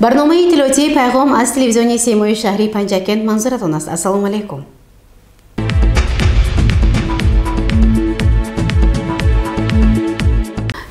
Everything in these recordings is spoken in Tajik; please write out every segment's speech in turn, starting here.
Барномаи иттилоотии «Пайғом» аз телевизиони Симои шаҳри Панҷакент манзуратон аст. Ассалому алайкум.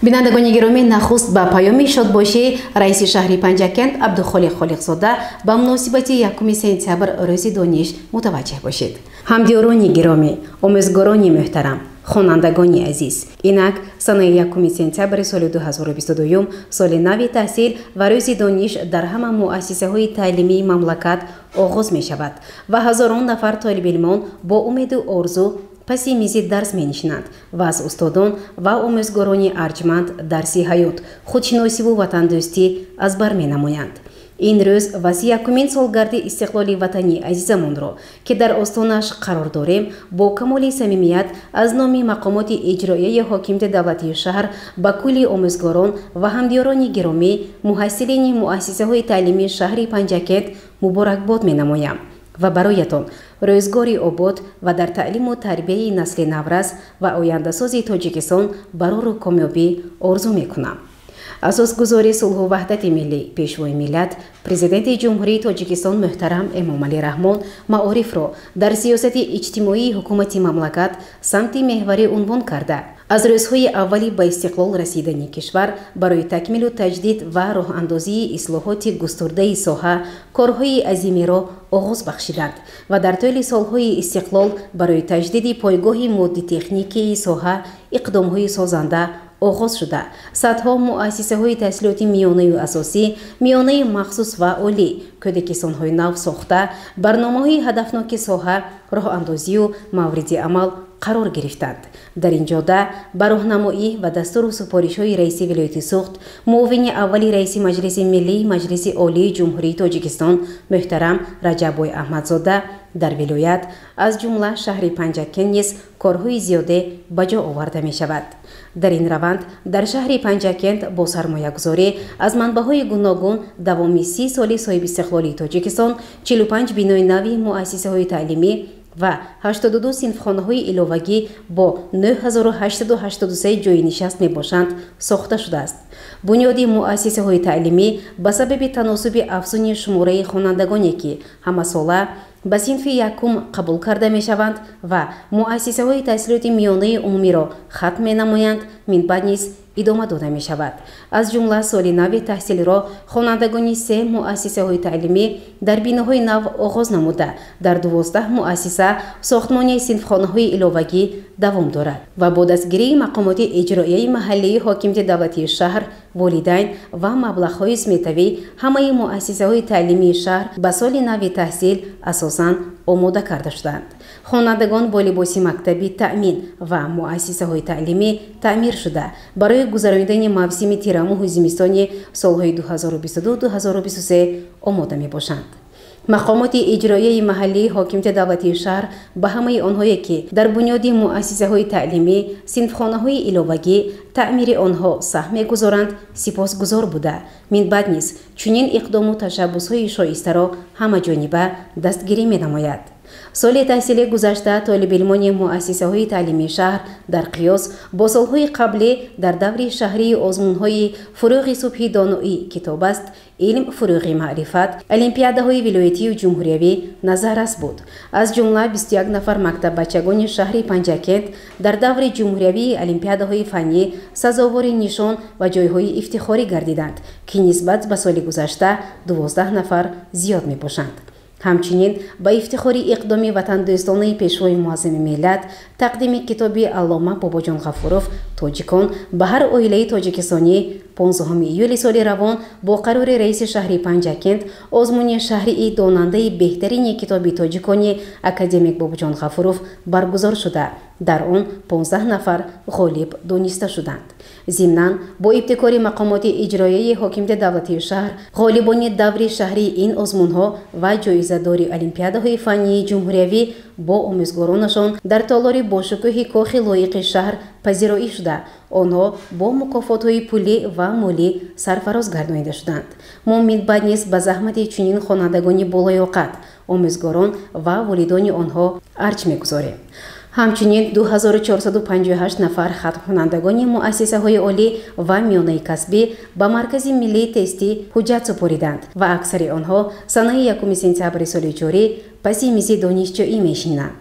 Бинандагони гиромӣ, нахуст ба паёми шодбошӣ раиси шаҳри Панҷакент Абдухолиқ Холиқзода ба муносибати 1 сентябр рӯзи дониш мутаваҷҷеҳ бошед. Ҳамдиёрони гиромӣ, омӯзгорони муҳтарам, хонандагони азиз, инак санаи 1 сентябри соли 2022, соли нави таҳсил ва рӯзи дониш дар ҳама муассисаҳои таълимии мамлакат оғоз мешавад ва ҳазорон нафар толибилмон бо умеду орзу паси мизи дарс менишинанд ва аз устодон ва омӯзгорони арҷманд дарси ҳаёт, худшиносиву ватандӯстӣ аз бар менамоянд. Ин рӯз ва 31-умин солгарди истиқлоли ватании азизамонро, ки дар остонаш қарор дорем, бо камоли самимият аз номи мақомоти иҷроияи ҳокимияти давлатии шаҳр ба кулли омӯзгорон ва ҳамдиёрони гиромӣ, муҳассилини муассисаҳои таълимии шаҳри Панҷакент муборакбод менамоям ва бароятон рӯзгори обод ва дар таълиму тарбияи насли наврас ва ояндасози Тоҷикистон барору комёбӣ орзу мекунам. Асосгузори сулҳу ваҳдати миллӣ, пешвои миллат, президенти Ҷумҳурии Тоҷикистон муҳтарам Эмомалӣ Раҳмон маорифро дар сиёсати иҷтимоии ҳукумати мамлакат самти меҳварӣ унвон карда, аз рӯзҳои аввали ба истиқлол расидани кишвар барои такмилу таҷдид ва роҳандозии ислоҳоти густурдаи соҳа корҳои азимеро оғоз бахшиданд ва дар тӯли солҳои истиқлол барои таҷдиди пойгоҳи моддитехникии соҳа иқдомҳои созанда оғоз шуда, садҳо муассисаҳои таҳсилоти миёнаю асосӣ, миёнаи махсус ва олӣ, кӯдакистонҳои нав сохта, барномаҳои ҳадафноки соҳа роҳандозию мавриди амал қарор гирифтанд. Дар ин ҷода ба роҳнамоӣ ва дастуру супоришҳои раиси вилояти Суғд, муовини аввали раиси Маҷлиси Миллии Маҷлиси Олии Ҷумҳурии Тоҷикистон муҳтарам Раҷаббой Аҳмадзода дар вилоят, аз ҷумла шаҳри Панҷакент низ корҳои зиёде ба ҷо оварда мешавад. Дар ин раванд дар шаҳри Панҷакент бо сармоягузорӣ аз манбаъҳои гуногун давоми 30 соли соҳибистиқлолии Тоҷикистон 45 бинои нави муассисаҳои таълимӣ ва 82 синфхонаҳои иловагӣ бо 9883 ҷойи нишаст мебошанд сохта шудааст. Бунёди муассисаҳои таълимӣ ба сабаби таносуби афзуни шумораи хонандагоне, ки ҳамасола ба синфи якум қабул карда мешаванд ва муассисаҳои таҳсилоти миёнаи умумиро хатм менамоянд, минбаъд низ идома дода мешавад. Аз ҷумла соли нави таҳсилро хонандагони 3 муассисаҳои таълимӣ дар биноҳои нав оғоз намуда, дар 12 муассиса сохтмони синфхонаҳои иловагӣ давом дорад ва бо дастгирии мақомоти иҷроияи маҳаллии ҳокимияти давлатии шаҳр, волидайн ва маблағҳои сметавӣ ҳамаи муассисаҳои таълимии шаҳр ба соли нави таҳсил асосан омода карда шуданд. Хонандагон бо либоси мактабӣ таъмин ва муассисаҳои таълимӣ таъмир шуда, барои гузаронидани мавсими тирамоҳу зимистони солҳои 2022-2023 омода мебошанд. Мақомоти иҷроияи маҳаллии ҳокимияти давлатии шаҳр ба ҳамаи онҳое, ки дар бунёди муассисаҳои таълимӣ, синфхонаҳои иловагӣ, таъмири онҳо саҳм мегузоранд, сипосгузор буда, минбаъд низ чунин иқдому ташаббусҳои шоистаро ҳамаҷониба дастгирӣ менамояд. Соли таҳсили гузашта толибилмони муассисаҳои таълимии шаҳр дар қиёс бо солҳои қаблӣ дар даври шаҳрии озмунҳои «Фурӯғи субҳи доноӣ китоб аст», «Илм фурӯғи маърифат», олимпиадаҳои вилоятию ҷумҳуриявӣ назаррас буд. Аз ҷумла 21 нафар мактаббачагони шаҳри Панҷакент дар даври ҷумҳуриявии олимпиадаҳои фаннӣ сазовори нишон ва ҷойҳои ифтихорӣ гардиданд, ки нисбат ба соли гузашта 12 нафар зиёд мебошанд. Ҳамчунин ба ифтихори иқдоми ватандӯстонаи пешвои муаззами миллат тақдими китоби Аллома Бобоҷон Ғафуров «Тоҷикон» ба ҳар оилаи тоҷикистонӣ 15 июли соли равон бо қарори раиси шаҳри Панҷакент озмуни шаҳрии донандаи беҳтарини китоби тоҷикони академик Бобоҷон Ғафуров баргузор шуда, дар он 15 нафар ғолиб дониста шуданд. Зимнан бо ибтикори мақомоти иҷроияи ҳокимияти давлатии шаҳр ғолибони даври шаҳрии ин озмунҳо ва ҷоизадори олимпиадаҳои фаннии ҷумҳуриявӣ бо омӯзгоронашон дар толори бошукӯҳи кохи лоиқи шаҳр пазироӣ шуда, онҳо бо мукофотҳои пулӣ ва молӣ сарфароз гардонида шуданд. Мо минбаъд низ ба заҳмати чунин хонандагони болаёқат, омӯзгорон ва волидони онҳо арҷ мегузорем. Ҳамчунин 2458 нафар хатмкунандагони муассисаҳои олӣ ва миёнаи касбӣ ба Маркази миллии тестӣ ҳуҷҷат супориданд ва аксари онҳо санаи 1 сентябри соли ҷорӣ паси мизи донишҷӯӣ мешинанд.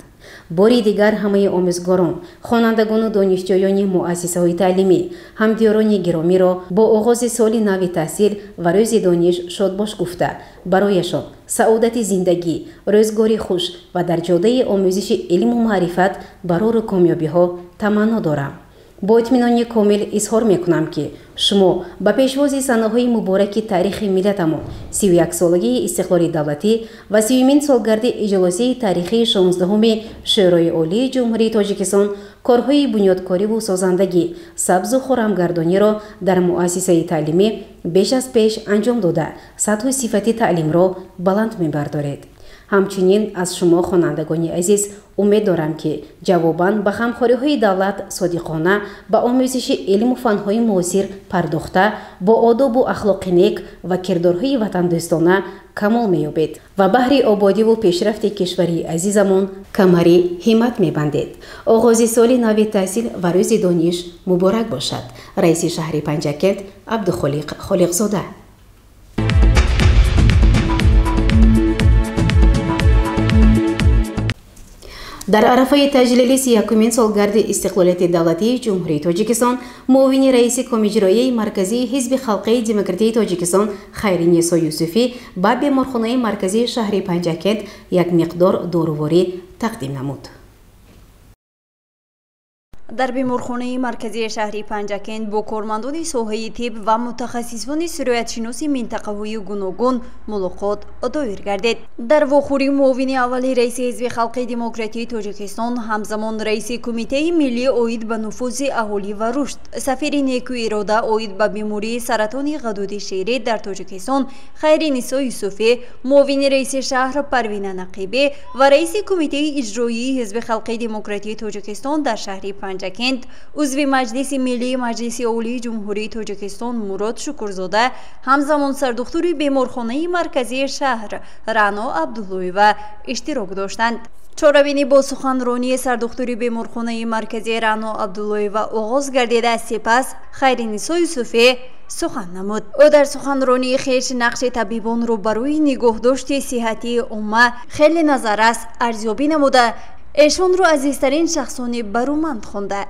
Бори дигар ҳамаи омӯзгорон, хонандагону донишҷӯёни муассисаҳои таълимӣ, ҳамдиёрони гиромиро бо оғози соли нави таҳсил ва рӯзи дониш шодбош гуфта, барояшон саодати зиндагӣ, рӯзгори хуш ва дар ҷодаи омӯзиши илму маърифат барору комёбиҳо таманно дорам. Бо итминони комил изҳор мекунам, ки шумо ба пешвози санаҳои мубораки таърихи миллатамон, 31-солагии истиқлоли давлатӣ ва 30-умин солгарди иҷлосияи таърихии 16-уми Шӯрои Олии Ҷумҳурии Тоҷикистон корҳои бунёдкориву созандагӣ, сабзу хӯрамгардониро дар муассисаи таълимӣ беш аз пеш анҷом дода, сатҳу сифати таълимро баланд мебардоред. Ҳамчунин аз шумо, хонандагони азиз, умед дорам, ки ҷавобан ба ғамхориҳои давлат содиқона ба омӯзиши илму фанҳои муосир пардохта, бо одобу ахлоқи нек ва кирдорҳои ватандӯстона камол меёбед ва баҳри ободиву пешрафти кишвари азизамон камари ҳиммат мебандед. Оғози соли нави таҳсил ва рӯзи дониш муборак бошад. Раиси шаҳри Панҷакент Абдухолиқ Холиқзода. Дар арафаи таҷлили 31-умин солгарди истиқлолияти давлатии Ҷумҳурии Тоҷикистон муовини раиси Комиҷроияи марказии Ҳизби Халқии Демократии Тоҷикистон Хайринисо Юсуфӣ ба беморхонаи марказии шаҳри Панҷакент як миқдор доруворӣ тақдим намуд. Дар беморхонаи марказии шаҳри Панҷакент бо кормандони соҳаи тиб ва мутахассисони сироятшиноси минтақаҳои гуногун мулоқот доир гардид. Дар вохӯрӣ муовини аввали раиси Ҳизби Халқи Демократии Тоҷикистон, ҳамзамон раиси Кумитаи миллӣ оид ба нуфузи аҳолӣ ва рушд, сафири некӯирода оид ба бемории саратони ғадуди ширӣ дар Тоҷикистон Хайринисо Юсуфӣ, муовини раиси шаҳр Парвина Нақибӣ ва раиси Кумитаи иҷроии Ҳизби Халқи Демократии Тоҷикистон дар шаҳри Панҷакент, узви Маҷлиси Миллии Маҷлиси Олии Ҷумҳурии Тоҷикистон Мурод Шукурзода, ҳамзамон сардухтури беморхонаи марказии шаҳр Рано Абдуллоева иштирок доштанд. Чорабинӣ бо суханронии сардухтури беморхонаи марказии Рано Абдуллоева оғоз гардида, сипас Хайринисо Юсуфӣ сухан намуд. Ӯ дар суханронии хеш нақши табибонро барои нигоҳдошти сиҳатии умма хеле назаррас арзёбӣ намуда, эшонро азизтарин шахсони баруманд хонда,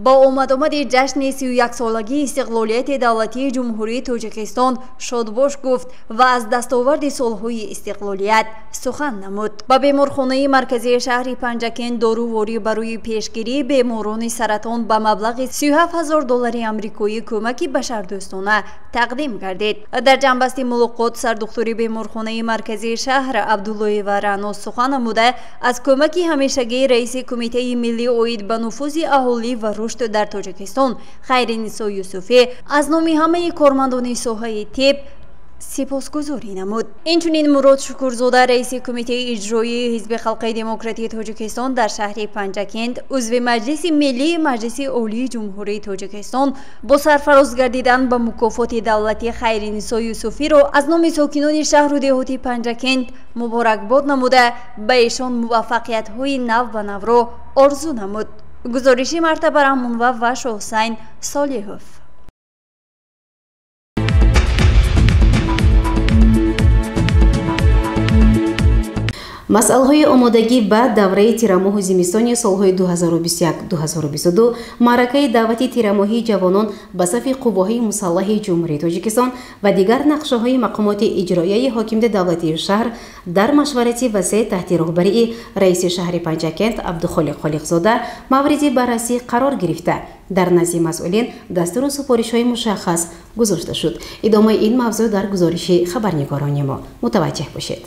бо омадомади ҷашни 31-солагии истиқлолияти давлатии Ҷумҳурии Тоҷикистон шодбош гуфт ва аз дастоварди солҳои истиқлолият сухан намуд. Ба беморхонаи марказии шаҳри Панҷакент доруворӣ барои пешгирии беморони саратон ба маблағи 37 000 доллари амрикоӣ кӯмаки башардӯстона тақдим гардид. Дар ҷамъбасти мулоқот сардухтури беморхонаи марказии шаҳр Абдуллоева Рано сухан намуда, аз кӯмаки ҳамешагии раиси Кумитаи миллӣ оид ба нуфузи аҳолӣ ва рушд дар Тоҷикистон Хайринисо Юсуфӣ аз номи ҳамаи кормандони соҳаи тиб сипосгузорӣ намуд. Инчунин Мурод Шукурзода, раиси Кумитаи иҷроии Ҳизби Халқии Демократии Тоҷикистон дар шаҳри Панҷакент, узви Маҷлиси Миллии Маҷлиси Олии Ҷумҳурии Тоҷикистон бо сарфароз гардидан ба мукофоти давлатӣ Хайринисо Юсуфиро аз номи сокинони шаҳру деҳоти Панҷакент муборакбод намуда, ба эшон муваффақиятҳои нав ба навро орзу намуд. Гузориши Мартаба Раҳмонова ва Шоҳусайн Солиҳов. Масъалаҳои омодагӣ ба давраи тирамоҳу зимистони солҳои 2021-2022, маъракаи даъвати тирамоҳии ҷавонон ба сафи қувваҳои мусаллаҳи Ҷумҳурии Тоҷикистон ва дигар нақшаҳои мақомоти иҷроияи ҳокимияти давлатии шаҳр дар машварати васеъ таҳти роҳбарии раиси шаҳри Панҷакент Абдухолиқ Холиқзода мавриди баррасӣ қарор гирифта, дар назди масъулин дастуру супоришҳои мушаххас гузошта шуд. Идомаи ин мавзӯъ дар гузориши хабарнигорони мо мутаваҷҷеҳ бошед.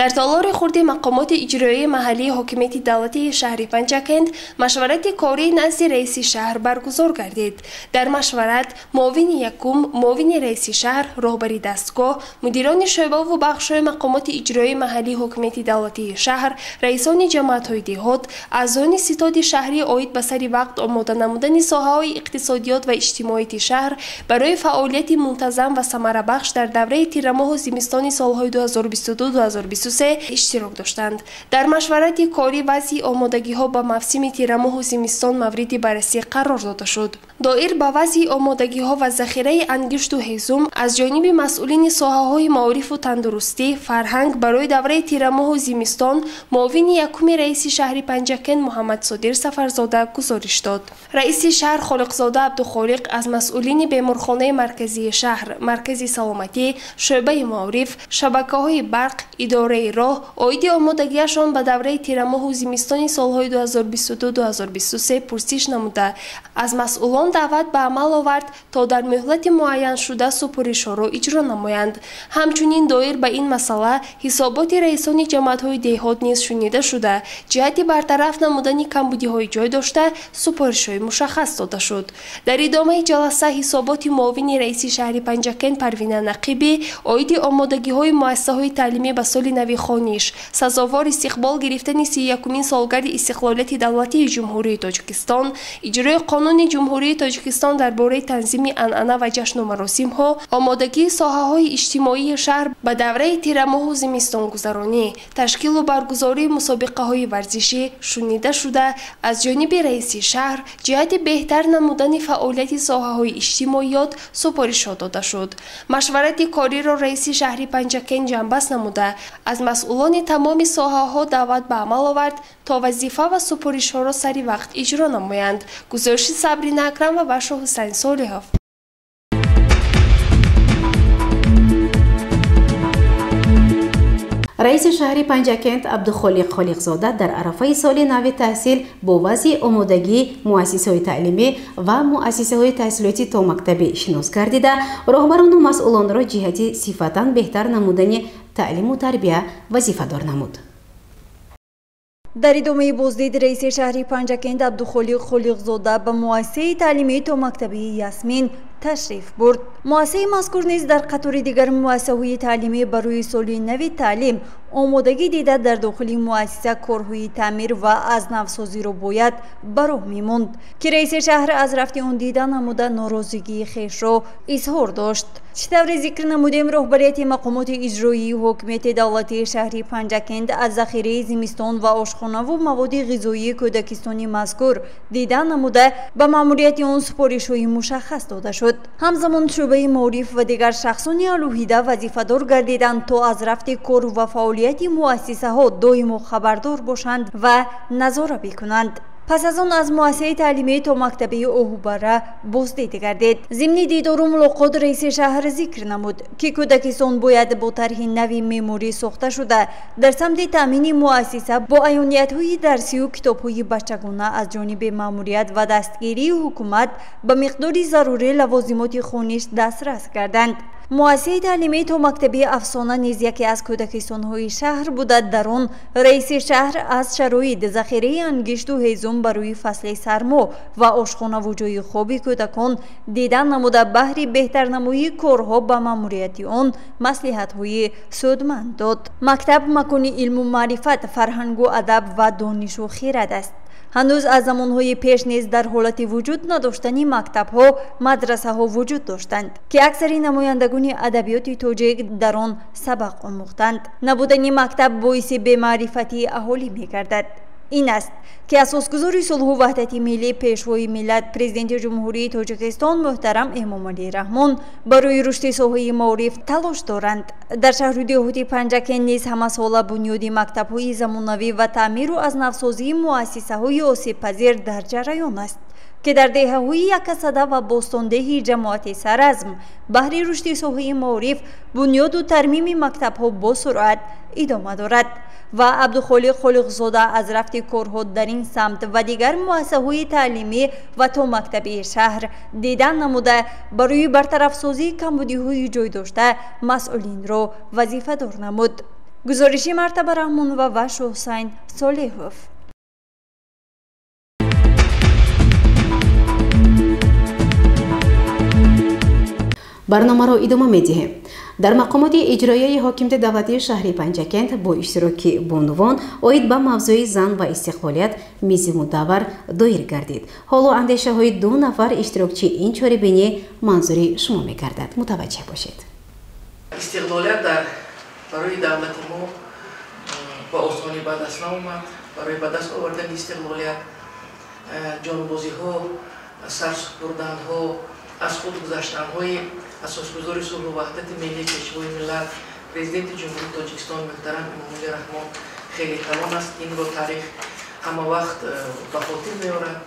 Дар толори хурди мақомоти иҷроияи маҳаллии ҳокимияти давлатии шаҳри Панҷакент машварати кории назди раиси шаҳр баргузор гардид. Дар машварат муовини якум, муовини раиси шаҳр, роҳбари дастгоҳ, мудирони шӯъбаву бахшҳои мақомоти иҷроияи маҳаллии ҳокимияти давлатии шаҳр, раисони ҷамоатҳои деҳот, аъзоёни ситоди шаҳрӣ оид ба сари вақт омода намудани соҳаҳои иқтисодиёт ва иҷтимоияти шаҳр барои фаъолияти мунтазам ва самарабахш дар давраи тирамоҳу зимистони солҳои 2022-2023 2023 иштирок доштанд. Дар машварати корӣ вазъи омодагиҳо ба мавсими тирамоҳу зимистон мавриди баррасӣ қарор дода шуд. Доир ба вазъи омодагиҳо ва захираи ангишту ҳезум аз ҷониби масъулини соҳаҳои маорифу тандурустӣ, фарҳанг барои давраи тирамоҳу зимистон муовини якуми раиси шаҳри Панҷакент Муҳаммадсодир Сафарзода гузориш дод. Раиси шаҳр Холиқзода Абдухолиқ аз масъулини беморхонаи марказии шаҳр, маркази саломатӣ, шӯъбаи маориф, шабакаҳои барқ, идораи роҳ оиди омодагиашон ба давраи тирамоҳу зимистони солҳои 2022-2023 пурсиш намуда, аз масъулон даъват ба амал овард, то дар муҳлати муайяншуда супоришҳоро иҷро намоянд. Ҳамчунин доир ба ин масъала ҳисоботи раисони ҷамоатҳои деҳот низ шунида шуда, ҷиҳати бартараф намудани камбудиҳои ҷой дошта супоришҳои мушаххас дода шуд. Дар идомаи ҷаласа ҳисоботи муовини раиси шаҳри Панҷакент Парвина Нақибӣ оиди омодагиҳои муассисаҳои таълимӣ ба соли нави хониш, сазовор истиқбол гирифтани 31-умин солгарди истиқлолияти давлатии Ҷумҳурии Тоҷикистон, иҷрои қонуни Ҷумҳурии Тоҷикистон дар бораи танзими анъана ва ҷашну маросимҳо, омодагии соҳаҳои иҷтимоии шаҳр ба давраи тирамоҳу зимистонгузаронӣ, ташкилу баргузории мусобиқаҳои варзишӣ шунида шуда, аз ҷониби раиси шаҳр ҷиҳати беҳтар намудани фаъолияти соҳаҳои иҷтимоиёт супоришҳо дода шуд. Машварати кориро раиси шаҳри Панҷакент ҷамъбаст намуда, аз масъулони тамоми соҳаҳо даъват ба амал овард, то вазифа ва супоришҳоро сари вақт иҷро намоянд. Гузориши Сабрина Акрамова ва Шоҳ Ҳусайн Солиҳов. Раиси шаҳри Панҷакент Абдухолиқ Холиқзода дар арафаи соли нави таҳсил бо вазъи омодагии муассисаҳои таълимӣ ва муассисаҳои таҳсилоти томактабӣ шинос гардида, роҳбарону масъулонро ҷиҳати сифатан беҳтар намудани таълиму тарбия вазифадор намуд. Дар идомаи боздид раиси шаҳри Панҷакент Абдухолиқ Холиқзода ба муассисаи таълимии томактабии Ясмин ташриф бурд. Муассисаи мазкур низ дар қатори дигар муассисаҳои таълимӣ барои соли нави таълим омодагӣ дида, дар дохили муассиса корҳои таъмир ва аз навсозиро бояд ба роҳ мемонд, ки раиси шаҳр аз рафти он дида намуда норозигии хешро изҳор дошт. Чӣ тавре зикр намудем, роҳбарияти мақомоти иҷроии ҳокимияти давлатии шаҳри Панҷакент аз захираи зимистон ва ошхонаву маводи ғизоии кӯдакистони мазкур дида намуда, ба маъмурияти он супоришҳои мушаххас дода шуд. Ҳамзамон шӯъбаи маориф ва дигар шахсони алоҳида вазифадор гардиданд, то аз рафти кор ва фаъолияти муассисаҳо доимо хабардор бошанд ва назора бикунанд. Пас аз он аз муассисаи таълимии томактабии Оҳубара боздид гардид. Зимни дидору мулоқот раиси шаҳр зикр намуд, ки кӯдакистон бояд бо тарҳи нави меъморӣ сохта шуда, дар самти таъмини муассиса бо аёниятҳои дарсию китобҳои бачагона аз ҷониби маъмурият ва дастгирии ҳукумат ба миқдори зарурӣ лавозимоти хониш дастрас гарданд. Муассисаи таълимии томактабии Афсона низ яке аз кӯдакистонҳои шаҳр буда, дар он раиси шаҳр аз шароит, захираи ангишту ҳезум барои фасли сармо ва ошхонаву ҷойи хоби кӯдакон дида намуда, баҳри беҳтарнамоии корҳо ба маъмурияти он маслиҳатҳои судманд дод. Мактаб макони илму маърифат, фарҳангу адаб ва донишу хирад аст. Ҳанӯз аз замонҳои пеш низ дар ҳолати вуҷуд надоштани мактабҳо мадрасаҳо вуҷуд доштанд, ки аксари намояндагони адабиёти тоҷик дар он сабақ омӯхтанд. Набудани мактаб боиси бемаърифатии аҳолӣ мегардад. Ин аст, ки асосгузори сулҳу ваҳдати миллӣ, пешвои миллат, Президенти Ҷумҳурии Тоҷикистон муҳтарам Эмомалӣ Раҳмон барои рушди соҳаи маориф талош доранд. Дар шаҳру деҳоти Панҷакент низ ҳамасола бунёди мактабҳои замонавӣ ва таъмиру аз навсозии муассисаҳои осебпазир дар ҷараён аст, ки дар деҳаҳои Якасада ва Бостондеҳи ҷамоати Саразм баҳри рушди соҳаи маориф бунёду тармими мактабҳо бо суръат идома дорад ва Абдухолиқ Холиқзода аз рафти корҳо дар ин самт ва дигар муассисаҳои таълимӣ ва томактабии шаҳр дида намуда, барои бартарафсозии камбудиҳои ҷой дошта масъулинро вазифадор намуд. Гузориши Мартаба Раҳмонова ва Шоҳҳусайн Солиҳов. Барномаро идома медиҳем. Дар мақомоти иҷроияи ҳокимияти давлатии шаҳри Панҷакент бо иштироки бонувон оид ба мавзӯи зан ва истиқлолият мизи мудаввар доир гардид. Ҳоло андешаҳои ду нафар иштирокчии ин чорабинӣ манзури шумо мегардад. Мутаваҷҷеҳ бошед. Истиқлолият дар барои давлати мо ба осонӣ ба даст наомад. Барои ба даст овардани истиқлолият ҷонбозиҳо, сарсупурданҳо, аз худ гузаштанҳои асосгузори сулҳу ваҳдати миллӣ, Пешвои миллат, Президенти Ҷумҳурии Тоҷикистон муҳтарам Эмомалӣ Раҳмон хеле калон аст. Инро таърих ҳама вақт ба хотир меорад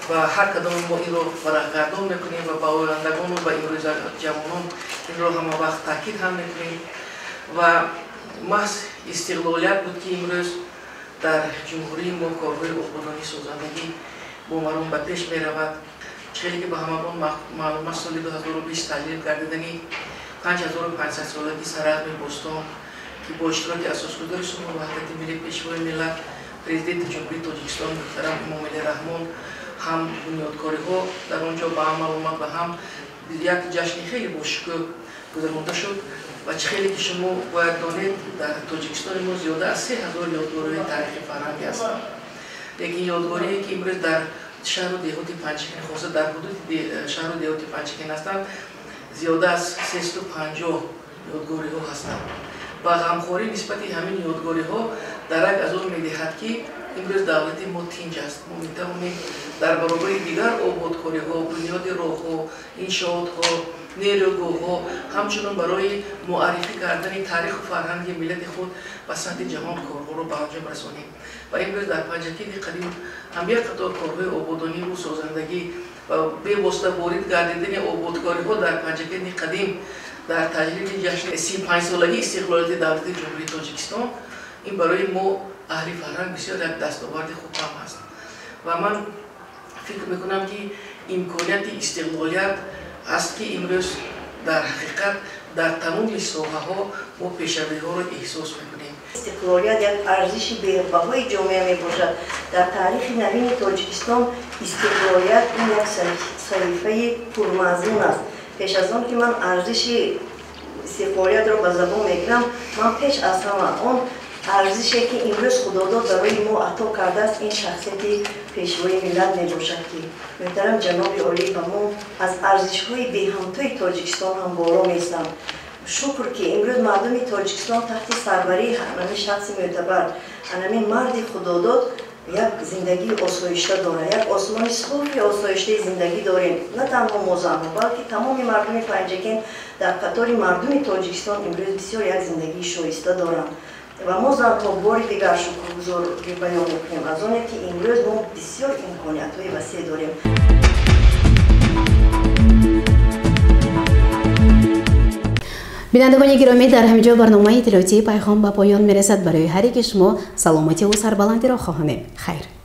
ва ҳар кадоми мо инро варақгардон мекунем ва ба ояндагону ба имрӯза ҷавонон инро ҳама вақт таъкид ҳам мекунем. Ва маҳз истиқлолият буд, ки имрӯз дар ҷумҳурии мо корҳои ободонӣ, созандагӣ бо маром ба пеш меравад. Хеле ки ба ҳамагон маълум аст, соли 2020 таҷлил гардидани 5500-солагии Саразми Бостон, ки бо иштироки асосгузори сулҳу ваҳдати миллӣ, Пешвои миллат, Президенти Ҷумҳурии Тоҷикистон муҳтарам Эмомалӣ Раҳмон ҳам бунёдкориҳо дар он ҷо ба амал омад ва ҳам як ҷашни хеле бошукӯҳ гузаронда шуд. Ва чӣ хеле ки шумо бояд донед, дар Тоҷикистони мо зиёда аз 3000 ёдгориҳои таърихи фарҳангӣ ҳастанд. Лекин ёдгорие ки имрӯз дар шаҳру деҳоти Панҷакент, хоса дар ҳудуди шаҳру деҳоти Панҷакент ҳастанд, зиёда аз 350 ёдгориҳо ҳастанд. Ва ғамхорӣ нисбати ҳамин ёдгориҳо дарак аз он медиҳад, ки имрӯз давлати мо тинҷ аст. Мо метавонем дар баробари дигар ободкориҳо, бунёди роҳҳо, иншоотҳо, нерӯгоҳҳо, ҳамчунин барои муаррифӣ кардани таъриху фарҳанги миллати худ ба сатҳи ҷаҳон корҳоро ба анҷом расонем. Ва имрӯз дар Панҷакенти қадим ҳам як қатор корҳои ободониву созандагӣ ва бевосита ворид гардидани ободкориҳо дар Панҷакенти қадим дар таҷлили ҷашни 35-солагии истиқлолияти давлати Ҷумҳурии Тоҷикистон, ин барои мо аҳли фарҳанг бисёр як дастоварди хуб ҳам аст. Ва ман фикр мекунам, ки имконияти истиқлолият аст, ки имрӯз дар ҳақиқат дар тамоми соҳаҳо мо пешравиҳоро эҳсос мекунем. Истиқлолият як арзиши бебаҳои ҷомеа мебошад. Дар таърихи навини Тоҷикистон истиқлолият ин як саҳифаи пурмазмун аст. Пеш аз он ки ман арзиши истиқлолиятро ба забон мегирам, ман пеш аз ҳама он арзише ки имрӯз Худодод барои мо ато кардааст, ин шахсияти Пешвои миллат мебошад, ки муҳтарам ҷаноби олӣ ба мо аз арзишҳои беҳамтои Тоҷикистон ҳам боло меистанд. Шукр, ки имрӯз мардуми Тоҷикистон таҳти сарварии ҳамин шахси мӯътабар, ҳамин марди Худодод як зиндагии осоишта дорад, як осмони софи осоиштаи зиндагӣ дорем. На танҳо мо занҳо, балки тамоми мардуми Панҷакент дар қатори мардуми Тоҷикистон имрӯз бисёр як зиндагии шоиста доранд. Ва мо занҳо бори дигар шукргузорӣ баён мекунем аз оне, ки имрӯз мо бисёр имкониятҳои васеъ дорем. Бинандагони гиромӣ, дар ҳамин ҷо барномаи иттилоотии Пайғом ба поён мерасад. Барои ҳар яки шумо саломативу сарбаландиро хоҳонем. Хайр.